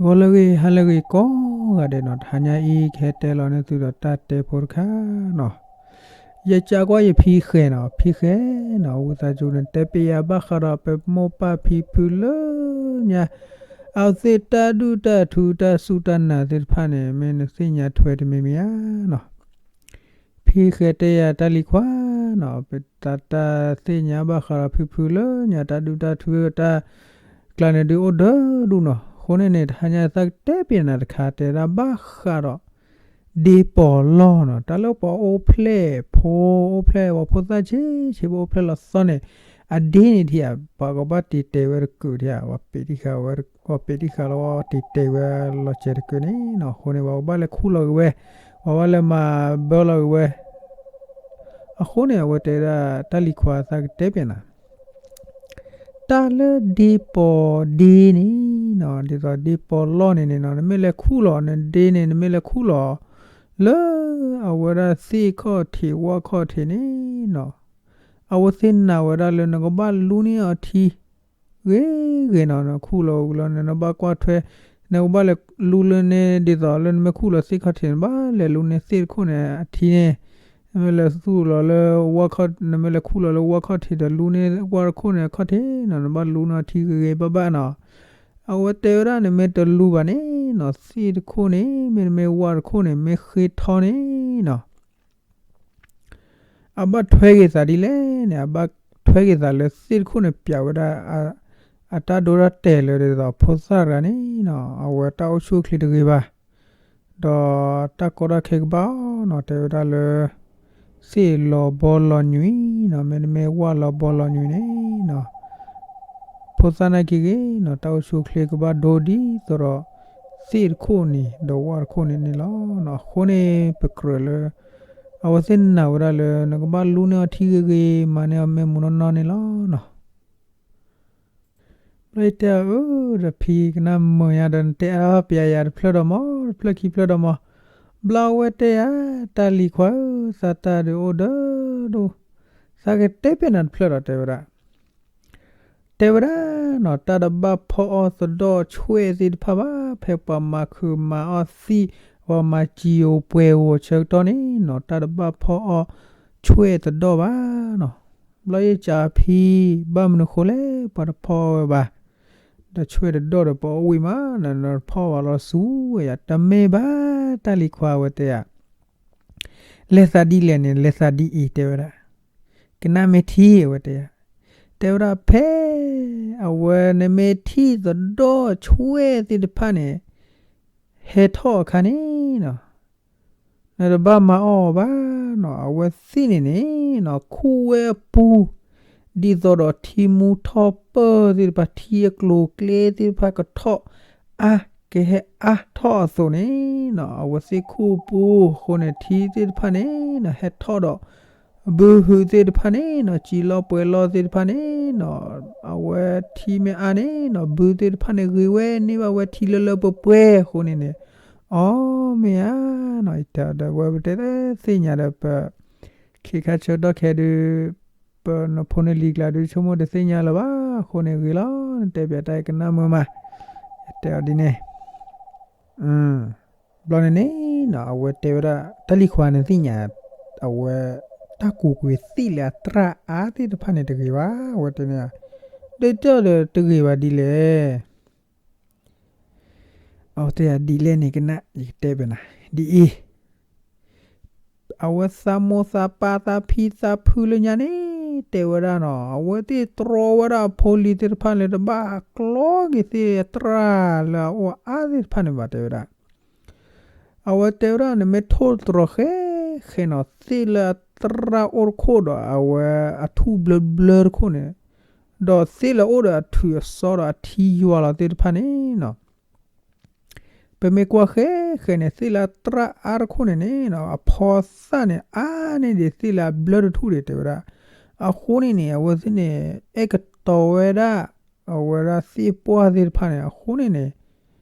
ဂီၤလၢအဂ့ၤ ဟါလၢအဂ့ၤ ကိးဂၤဒဲးနီၤ, တဟါညါအံၤ ကဟဲတဲလီၤန့ၢ်သုဒီးတၢ်တဲဖိတခါနီၤ. ယကကွၢ်ယဖံဃဲနီၤ, ဖံဃဲနီၤ, ဝံသးစူၤန့ၣ် တဲပျဲယၤဘၣ်ဃးဒီး ပမိၢ်ပၢ်ဖံဖုလၢညါ အဝဲသ့ၣ်တၢ်ဒုၣ်တၢ်ထူ တၢ်စူၢ်တၢ်နာ်သ့ၣ်တဖၣ်န့ၣ် မ့ၢ်နသ့ၣ်ညါထွဲတမံၤမံၤဧါနီၤ. ဖံဃဲတဲယၤ တၢ်လံၤခွါနီၤ, ပသးတၢ်သ့ၣ်ညါဘၣ်ဃးဒီးဖံဖုလၢညါ တၢ်ဒုၣ်တၢ်ထူတၢ်ကျါန့ၣ် ဒုးအိၣ်ဒၢဒူၣ်နီၤ. အဃိန့ၣ်န့ၣ် တဟါညါသးကတဲပျဲနၤတခါ တဲဒၣ်ဘၣ်ဃးဒီး ဒ့ပီၤလီၢ်နီၤ, တၢ်လၢပှၤအိၣ်ဖျဲၣ်ဖိ အိၣ်ဖျဲၣ်ပှၤဖိသၣ်ဆံးဆံး ပှၤအိၣ်ဖျဲၣ်လီၤသီန့ၣ် အဒ့န့ၣ်ထံဧါ, ပှၤကဘၣ်တံာ်တဲာ်ဝဲတကုာ်ထံဧါ, ပှၤပ့းတံၢ်ဃာ်ဝဲ ပှၤပ့းတံၢ်ဃာ်လီၤ ပှၤတံာ်တဲာ်ဝဲလီၤစဲးတကုာ်န့ၣ်နီၤ. အဃိန့ၣ် ပှၤကဘၣ်လဲၤခူၣ်လီၤက့ၤဝဲ, ပှၤဘၣ်လဲၤမၤဘၢလီၤက့ၤဝဲ. အဃိန့ၣ် အဝဲတဲဒၣ် တၢ်လံၤခွါ သးကတဲပျဲနၤ တၢ်လၢဒ့ပီၤဒ့န့ၣ်နီၤ, ဒ်သိးဒ့ပီၤလီၢ်န့ၣ်န့ၣ်နီၤ, နမ့ၢ်လဲၤခူၣ်လီၤ နဒ့န့ၣ် နမ့ၢ်လဲၤခူၣ်လီၤ လၢအဝဲဒၣ်သ့ၣ်ခီၣ်ထံး ဝၣ်ခီၣ်ထံးန့ၣ်နီၤ, အဝဲသ့ၣ်နာ်ဝဲဒၣ်လၢနကဘၣ်လူန့ၢ်အီၤထံ ဂ့ၤဂ့ၤနီၤ, နခူၣ်လီၤဝံၤလီၤန့ၣ် နဘၣ်ကွၢ်ထွဲ, နကဘၣ်လဲၤလူန့ၢ် ဒ်သိးလၢနမ့ၢ်ခူၣ်လီၤသ့ၣ်ခီၣ်ထံး နဘၣ်လဲၤလူန့ၢ်သ့ၣ်တခိၣ်န့ၣ် အထံန့ၣ်, နမ့ၢ်လဲၤသူၣ်လီၤလၢဝၣ်ခီၣ်, နမ့ၢ်လဲၤခူၣ်လီၤလၢဝၣ်ခီၣ်ထံးဒီး လူန့ၢ်ဝၣ်တခိၣ်န့ၣ် အခီၣ်ထံးနီၤ, နဘၣ်လူန့ၢ်အီၤထံဂ့ၤဂ့ၤဘၣ်ဘၣ်နီၤ. အဝဲတဲဝဲဒၣ် နမ့ၢ်တလူဘၣ်န့ၣ်နီၤ, သ့ၣ်တခိၣ်န့ၣ် မ့တမ့ၢ်ဝၣ်တခိၣ်န့ၣ် မ့ၢ်ဃ့ထီန့ၣ်နီၤ အဘၣ်ထွဲက့ၤသးဒ်လဲၣ်န့ၣ်, အဘၣ်ထွဲက့ၤသးလၢသ့ၣ်တခိၣ်န့ၣ် ပျးဝဲဒၣ် အတၢ်ဒိတၢ်တဲာ်လၢဒ်သိးဖိသၣ်တဂၤန့ၣ်နီၤ, အဝဲတၢ်အိၣ်ဆူၣ်အိၣ်ချ့တဂ့ၤဘၣ်, ဒီးတၢ်ကီတၢ်ခဲကဘၣ်အီၤနီၤ, တဲဝဲဒၣ်လၢ သ့ၣ်လီၤဘီလီၤညွံးနီၤ, မ့တမ့ၢ်ဝၣ်လီၤဘီလီၤညွံးန့ၣ်နီၤ ဖိသၣ်နာ်က့ၤဂ့ၤနီၤ, တၢ်အိၣ်ဆူၣ်အိၣ်ချ့ကဘၣ်ဒိဒ်သိးဒီး သ့ၣ်တခိၣ်န့ၣ် ဒီးဝၣ်တခိၣ်န့ၣ်န့ၣ်လီၤနီၤ. အဃိန့ၣ် ပကြၢးလၢ အဝဲသ့ၣ်နာ်ဝဲဒၣ်လၢ နကဘၣ်လူန့ၢ်အီၤထံဂ့ၤဂ့ၤ မၤန့ၢ်အီၤမ့ၢ်မူနီၢ်နီၢ်န့ၣ်လီၤနီၤ. ဘျီယတဲအီၤ အၢ ဒီးဖံကနၣ်မုာ်ညါဒီး နတဲအါပျးယၤတဖျၢၣ်ဒီးမး တဖျၢၣ်ခံဖျၢၣ်ဒီးမး, ဘျီအဝဲတဲယၤ တၢ်လံၤခွါဧၢ, သးတၢ်ဒုးအိၣ်ဒၢဒိၣ်, သးကတဲပျဲနၤတဖျၢၣ်ဒီး တဲဝဲဒၣ် တဲဝဲဒၣ်နီၤ, တၢ်တဘၣ်ဖီအီၣ်သဒီၣ်ဆွဲၣ်သ့ၣ်တဖၣ်ဘၣ်, ဖဲပှၤမၤခုးမၤအီၣ်သံး ပှၤမၤစံာ်ဧိၤပှဲၤဧိၤဆၢကတီၢ်န့ၣ်နီၤ, တၢ်တဘၣ်ဖီအီၣ်ဆွဲၣ်သဒီၣ်ဘၣ်နီၤ. ဘျီယကးဖံ ဘၣ်မနုၤဃိလဲၣ် ပှၤတဖီအီၣ်ဝဲဘၣ်, ဒီးဆွဲၣ်တဒီၣ်ဒီးပအီၣ်ဝံၤမး နဖီအီၣ်ဘၣ်လီၤဆူဝဲယၤ, တမ့ၢ်ဘၣ် တၢ်လံၤခွါ အဝဲတဲယၤ လဲၤသးဒ်လဲၣ်န့ၣ် လဲၤသးဒ်အံၤ တဲဝဲဒၣ်, ကနၣ်မ့ၢ်ထံ အဝဲတဲယၤ, တဲဝဲဒၣ်ဖဲ အဝဲ နမ့ၢ်ထံၣ်သဒီၣ်ဆွဲၣ်သ့ၣ်တဖၣ်န့ၣ် ဟဲထီၣ်အခါန့ၣ်နီၤ, နတဘၣ်မၤအီၣ်ဘၣ်နီၤ, အဝဲသ့ၣ်န့ၣ်န့ၣ်နီၤ ခူၣ်ဝဲအပူၤ ဒ်သိးဒီးထံမူထီၣ်ပၢၢ်သ့ၣ်တဖၣ် ထံအကျိၤကျဲသ့ၣ်တဖၣ်ကထီၣ်အါ ကဟဲအါထီၣ်အသိးန့ၣ်နီၤ, အဝဲသ့ၣ်ခူၣ်ပူၤအဃိန့ၣ် ထံသ့ၣ်တဖၣ်န့ၣ်နီၤ ဟဲထီၣ်ဒီး ဘုဟုသ့ၣ်တဖၣ်န့ၣ်နီၤ စံာ်လီၤပှဲၤလီၤသ့ၣ်တဖၣ်န့ၣ်နီၤ, အဝဲထံမ့ၢ်အါန့ၣ်နီၤ ဘုသ့ၣ်တဖၣ်န့ၣ် ဂ့ၤဝဲန့ၢ်ဘၣ်ဝဲထံလၢလၢပှဲၤပှဲၤအဃိန့ၣ်န့ၣ်, အီ မ့ၢ်ဧါနီၤ, ယတဲဒီးဝဲပတဲသ့ၣ်ညါဒီး ပ ခ့ခါဆၢကတီၢ်ခဲဒုး ပနဖိနလံၤကျါဒုး ဆိကမိၣ်တသ့ၣ်ညါလၢၤဘၣ်အဃိန့ၣ် ဂ့ၤလီၤ နတဲပျးတၢ်အံၤကနၣ်မုာ်မး, ယတဲအီၤဒ်န့ၣ် ဘျီန့ၣ်န့ၣ်နီၤ အဝဲတဲဝဲဒၣ် တၢ်လံၤခွါ နသ့ၣ်ညါ အဝဲ တၢ်ကူးကွံာ်သ့ၣ်လၢအတြၢ်အါသ့ၣ်တဖၣ်န့ၣ်တဂ့ၤဘၣ်, အဝဲတဲန့ၣ် ဒ်တၢ်ဒီးတဂ့ၤဘၣ်ဒ်လဲၣ် အဝဲတဲယၤဒ်လဲၣ်န့ၣ် ကနၣ် ယကတဲပျးနၤ ဒ်အံၤ အဝဲသးမိၢ်သးပၢ်သးဖံသးဖုလၢညါန့ၣ် တဲဝဲဒၣ်နီၤ အဝဲသ့ၣ်တြီဝဲဒၣ်အဖိလံၤသ့ၣ်တဖၣ်လၢတဘၣ်ကျီက့ၤသ့ၣ်အတြၢ်လၢအအိၣ်အါသ့ၣ်တဖၣ်န့ၣ်ဘၣ် တဲဝဲဒၣ် အဝဲတဲဝဲဒၣ် နမ့ၢ်ထိၣ်တြီၤဃဲဃဲနီၤ သ့ၣ်လၢအတြၢ်အိၣ်တခိၣ်ဒီး အဝဲအထူၣ်ဘျၢဘျၢတခိၣ်န့ၣ် ဒီးသ့ၣ်လၢအအိၣ်ဒီးအထုးအစီဒီးအထံယွၤလီၤသ့ၣ်တဖၣ်န့ၣ်နီၤ ပမ့ၢ်ကွၢ်ဃဲဃဲန့ၣ် သ့ၣ်လၢအတြၢ်အါတခိၣ်န့ၣ်န့ၣ်နီၤ အဖီသၣ်န့ၣ် အါန့ၢ်ဒံးသ့ၣ်လၢအဘျၢတထူၣ်ဒံး တဲဝဲဒၣ်. အဃိန့ၣ်န့ၣ် အဝဲသ့ၣ်န့ၣ် အဲၣ်ကတီၤဝဲဒၣ် အဝဲဒၣ်သ့ၣ်ပှၢ်သ့ၣ်တဖၣ်န့ၣ် အဃိန့ၣ်န့ၣ်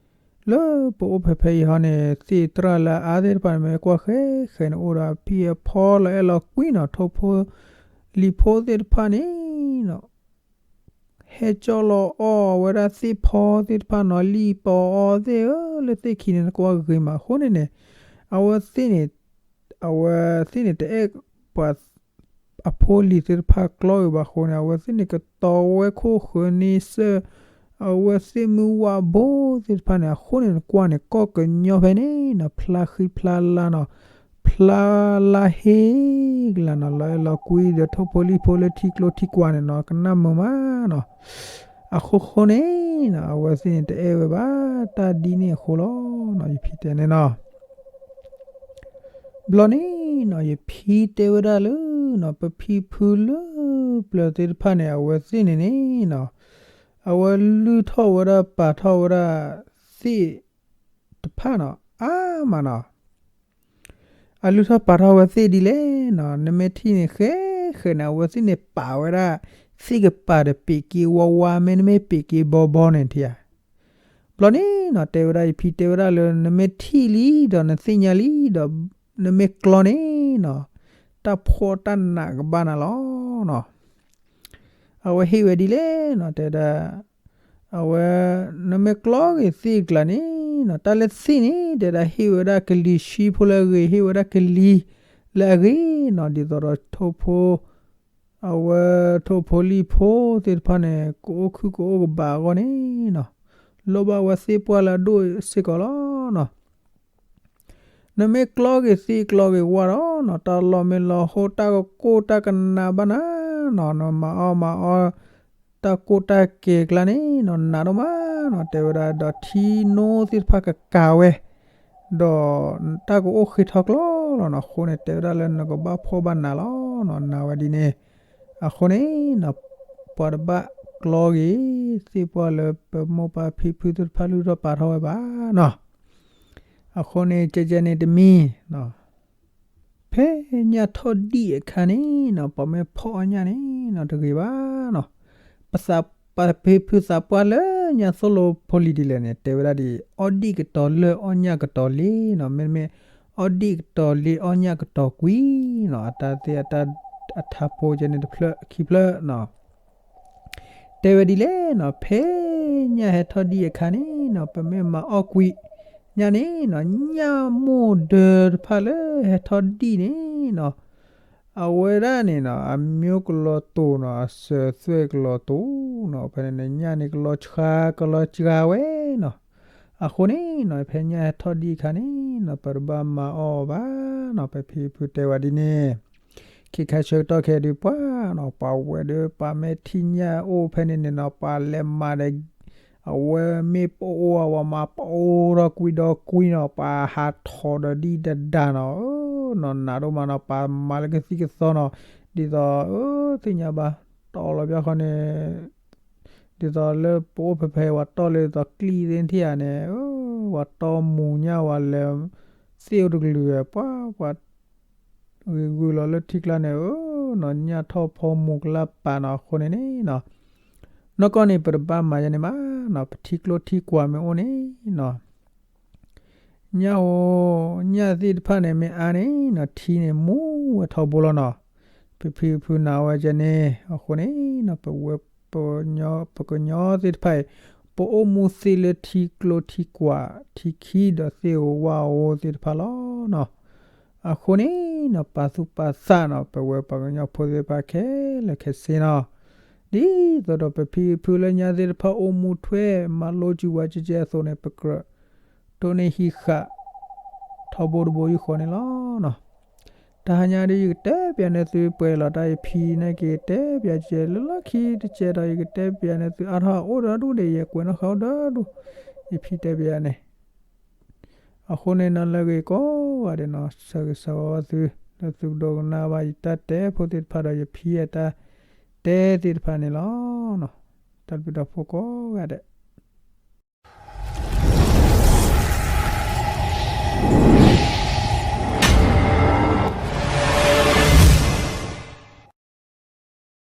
လၢပအိၣ်ဖဲဖဲအံၤဟီန့ၣ် သ့ၣ်တြၢ်လၢအါသ့ၣ်တဖၣ်န့ၣ် မ့ၢ်ကွၢ်ဃဲဃဲန့ၣ် အိၣ်ဒီးအဖံအဖီလီၤအဲၣ်လီၤကွံနီၤ ထိၣ်ဖိလံၤဖိသ့ၣ်တဖၣ်န့ၣ်နီၤ ဟဲ ဟဲကၠီလီၤအီၣ်ဝဲဒၣ်သ့ၣ်ဖီသ့ၣ်တဖၣ်နီၤ လံၣ်ပီအီသ့ၣ်ဧၢ လၢသ့ၣ်ခံန့ၣ် နကွၢ်ဂ့ၤမးအဃိန့ၣ်န့ၣ် အဝဲသ့ၣ်န့ၣ် အဝဲသ့ၣ်န့ၣ်တအဲၣ်ပှၤ အဖိအလံၤသ့ၣ်တဖၣ်ကျီဂ့ၤဘၣ်အဃိန့ၣ် အဝဲသ့ၣ်န့ၣ်ကတီၤဝဲခိၣ်ဃၢၤန့ဆၢၣ် အဝဲသ့ၣ်မုၢ်ဝးဘိသ့ၣ်တဖၣ်န့ၣ် အဃိန့ၣ် နကွၢ်န့ၣ် ကီၢ်ကညီဖဲန့ၣ်နီၤ ဖျါဃံဖျါလၤနီၤ ဖျါလါဟ့ကလၤနီၤ လီၤအဲၣ်လီၤကွံဒီးထိၣ်ဖိလံၣ်ဖိလၢထံကျိထံကွာ်န့ၣ်နီၤ ကနၣ်မုာ်မးနီၤ အဃိဃိန့ၣ်နီၤ အဝဲသ့ၣ်န့ၣ်တအဲၣ်ဝဲဘၣ် တၢ်ဒ်န့ၣ်အဃိလီၤနီၤ ယဖံတဲန့ၣ်နီၤ ဘျီန့ၣ်နီၤ ယဖံတဲဝဲဒၣ်လၢနီၤ ပဖံဖုလၢပျၢၤသ့ၣ်တဖၣ်န့ၣ် အဝဲသ့ၣ်န့ၣ်န့ၣ်နီၤ အဝဲလုၢ်ထီၣ်ဝဲဒၣ်ပာ်ထီၣ်ဝဲဒၣ် သ့ၣ်တဖၣ်နီၤ အါမးနီၤ အလုၢ်ထီၣ်ပာ်ထီၣ်ဝဲသ့ၣ်ဒ်လဲၣ်နီၤ နမ့ၢ်ထံၣ်န့ၣ် ဃဲဃဲန့ၣ် အဝဲသ့ၣ်န့ၣ်ပာ်ဝဲဒၣ် သ့ၣ်ကပၤဒီးပ့းက့ဝါဝါ မ့တမ့ၢ်ပ့းက့ဘီဘီန့ၣ်ထံဧါ ဘျီန့ၣ်နီၤ တဲဝဲဒၣ် ယဖံတဲဝဲဒၣ်လၢ နမ့ၢ်ထံၣ်လံဒီးနသ့ၣ်ညါလံဒီး နမ့ၢ်ကျီန့ၣ်နီၤ တၢ်ဖှီၣ်တၢ်နးကဘၣ်နၤလီၤနီၤ အဝဲဟ့ၣ်ဝဲဒ်လဲၣ်နီၤ တဲဝဲဒၣ် အဝဲ နမ့ၢ်ကျီဂ့ၤသ့ၣ်ကျါန့ၣ်နီၤ တၢ်လၢသ့ၣ်န့ၣ် တဲဒၣ်ဟ့ၣ်ဝဲဒၣ်ကလံၤဆှံဖိလၢအဂ့ၤ ဟ့ၣ်ဝဲဒၣ်ကလံၤလၢအဂ့ၤနီၤ ဒ်သိးဒီးထိၣ်ဖိ အဝဲထိၣ်ဖိလံၣ်ဖိသ့ၣ်တဖၣ်န့ၣ် ကအိၣ်ခုၣ်ကအိၣ်ကဘၣ်အဂီၢ်န့ၣ်နီၤ လိၣ်ဘၣ်ဝဲသ့ၣ်ပှၢ်လၢအဒိၣ်စ့ၢ်ကီးလီၤနီၤ နမ့ၢ်ကျီဂ့ၤသ့ၣ်ကျီဂ့ၤဝါဒီးနီၤ တၢ်လီၤမ့ၢ်လီၤဟိ တၢ်ကကိၢ်တၢ်ကနးဘၣ်နၤနီၤ နမၤအီၣ်မၤအီ တၢ်ကိၢ်တၢ်ကဲၤကျါန့ၣ်နီၤ နးဒိၣ်မးနီၤ တဲဝဲဒၣ် ဒီးထံနိသ့ၣ်တဖၣ်ကကၤဝဲ ဒီးတၢ်ကအိၣ်ဃ့ထီကျီလီၤနီၤ အဃိန့ၣ် တဲဝဲဒၣ်လၢနကဘၣ်ဖှီၣ်ဘၣ်နးလီၤနီၤ နးဝဲဒ်န့ၣ် အဃိန့ၣ်နီၤ ပှၤတဘၣ်ကျီဂ့ၤ သ့ၣ်ပှၢ်လၢပမိၢ်ပၢ်ဖံဖုသ့ၣ်တဖၣ်လုၢ်ထီၣ်ပာ်ထီၣ်ဝဲဘၣ်နီၤ အဃိန့ၣ် ကဲကဲန့ၣ်တမံၤ ဖဲညၣ်ထီၣ်ဒံၣ်အခါန့ၣ်နီၤ ပှၤမ့ၢ်ဖီၣ်အီၣ်ညၣ်န့ၣ်နီၤ တဂ့ၤဘၣ်နီၤ ပသး ပဖံဖုသးပှၢ်လၢညါသိၣ်လိဖိလံၤဒ်လဲၣ်န့ၣ် တဲဝဲဒၣ်ဒ်အံၤ အီၣ်ဒံၣ်ကတီၤလၢအီၣ်ညၣ်ကတီၤလ့နီၤ မ့တမ့ၢ် အီၣ်ဒံၣ်ကတီၤလ့အီၣ်ညၣ်ကတီၤကွံနီၤ အတၢ်သ့ၣ်အတၢ်အထါဖိကဲန့ၣ်တဖျၢၣ်ခံဖျၢၣ်နီၤ တဲဝဲဒ်လဲၣ်နီၤ ဖဲညၣ်ဟဲထီၣ်ဒံၣ်အခါန့ၣ်နီၤ ပမ့ၢ်မၤအီၣ်ကွံာ်ညၣ်န့ၣ်နီၤ ညၣ်မိၢ်ဒၢတဖၣ်လၢဟဲထီၣ်ဒံၣ်န့ၣ်နီၤ အဝဲဒၣ်န့ၣ်နီၤ အမျိုးကလီၤတိာ်နီၤ အစၢၤသွဲၣ်ကလီၤတိာ်နီၤ ဖဲန့ၣ်န့ၣ် ညၣ်န့ၣ်ကလီၤဆှါကလီၤစှၤဝဲနီၤ အဃိန့ၣ်နီၤ ဖဲညၣ်ဟဲထီၣ်ဒံၣ်အခါန့ၣ်နီၤ ပတဘၣ်မၤအီၣ်ဘၣ်နီၤ ပဖံဖုတဲဝဲဒ်န့ၣ် ခဲခါဆၢကတီၢ်ခဲအံၤဒုးပှၤနီၤ ပှၤဝဲဒီးပှၤမ့ၢ်ထံၣ်ညၣ်အိၣ်ဖဲန့ၣ်န့ၣ်နီၤ ပှၤလဲၤမၤဒီး အဝဲမ့ၢ်ပအိၣ်အဝဲမၤပအိၣ်ထီၣ်ကွံာ်ဒီးကွံာ်နီၤ ပှၤဟးထီၣ်ဒီးဒံၣ်ဒီးဒါနီၤ နီၤနးဒိၣ်မးနီၤ ပှၤမၤလၢကသံၣ်ကသီနီၤ ဒ်သိး သ့ၣ်ညါဘၣ် တီၢ်လီၤဘၣ်ဃီန့ၣ် ဒ်သိးလၢပအိၣ်ဖဲဖဲ ပှၤတီၢ်လၢဒ်သိးကျံၣ်သ့ၣ်ထံၣ်ဧါန့ၣ် ပှၤတီၢ်မူၤညၣ် ပှၤလဲၤသ့ၣ်အိၣ်တကလုာ် ပှၤ ပှၤ ဂ့ၤဂုာ်လီၤလၢထံကျါန့ၣ် နီၤညၣ်ထီၣ်ဖီမူၤကလၢ်ပာ်နီၤ အဃိန့ၣ်န့ၣ်နီၤ နီၢ်ကီၢ်န့ၣ် ပတဘၣ်မၤယဲန့ၣ်မးနီၤ ပထံကျိထံကွာ်မ့ၢ်အိၣ်န့ၣ်နီၤ ညၣ်ဧိၤ ညၣ်သ့ၣ်တဖၣ်န့ၣ်မ့ၢ်အါန့ၣ်နီၤ ထံန့ၣ်မူဝဲထီဘိလီၤနီၤ ပဖံဖုနာ်ဝဲကဲန့ၣ် အဃိန့ၣ်နီၤ ပဝဲ ပကညီသ့ၣ်တဖၣ်အံၤ ပအိၣ်မူသ့လၢထံကျိထံကွာ် ထံခံဒီးသ့ၣ်ဧိၤဝၣ်ဧိၤသ့ၣ်တဖၣ်လီၤနီၤ အဃိန့ၣ်နီၤ ပာ်သူၣ်ပာ်သးနီၤ ပဝဲပှၤကညီဖိသ့ၣ်တဖၣ်ခဲလၢာ်ခဲဆ့နီၤ ဒ်သိးဒီးပဖံဖုလၢညါသ့ၣ်တဖၣ်အိၣ်မူထွဲ မၤလိစူၤဝဲကဲကဲအသိးန့ၣ် ပကြၢး တိၢ်န့ၢ်ဟံးဃာ် ထီဘိတဘိယူၢ်ဃီန့ၣ်လီၤနီၤ တဟါညါဒီး ယကတဲပျးန့ၢ်သုပှဲၤလီၤတၢ် ယဖံန့ၣ်က့ၤတဲပျးကဲလၢလီၢ်ခံတကဲဒီး ယကတဲပျးန့ၢ်သုအါထီၣ်အိၣ်ဒီဒူၣ်ဒီး ယကွဲးနီၣ်ဃာ်အိၣ်ဒီဒူၣ် ယဖံတဲပျးန့ၣ် အဃိန့ၣ်နီၤ လၢအဂ့ၤကိးဂၤဒဲးနီၤ ဆၢဂ့ၤဆၢဝါသု လၢသုကဒိကနၣ်ဘၣ်ယတၢ်တဲဖိသ့ၣ်တဖၣ်ဒီး ယဖံအတၢ်တဲသ့ၣ်တဖၣ်န့ၣ်လီၤ. တၢ်ဘျုးတၢ်ဖှိၣ်ကိးဂၤဒဲး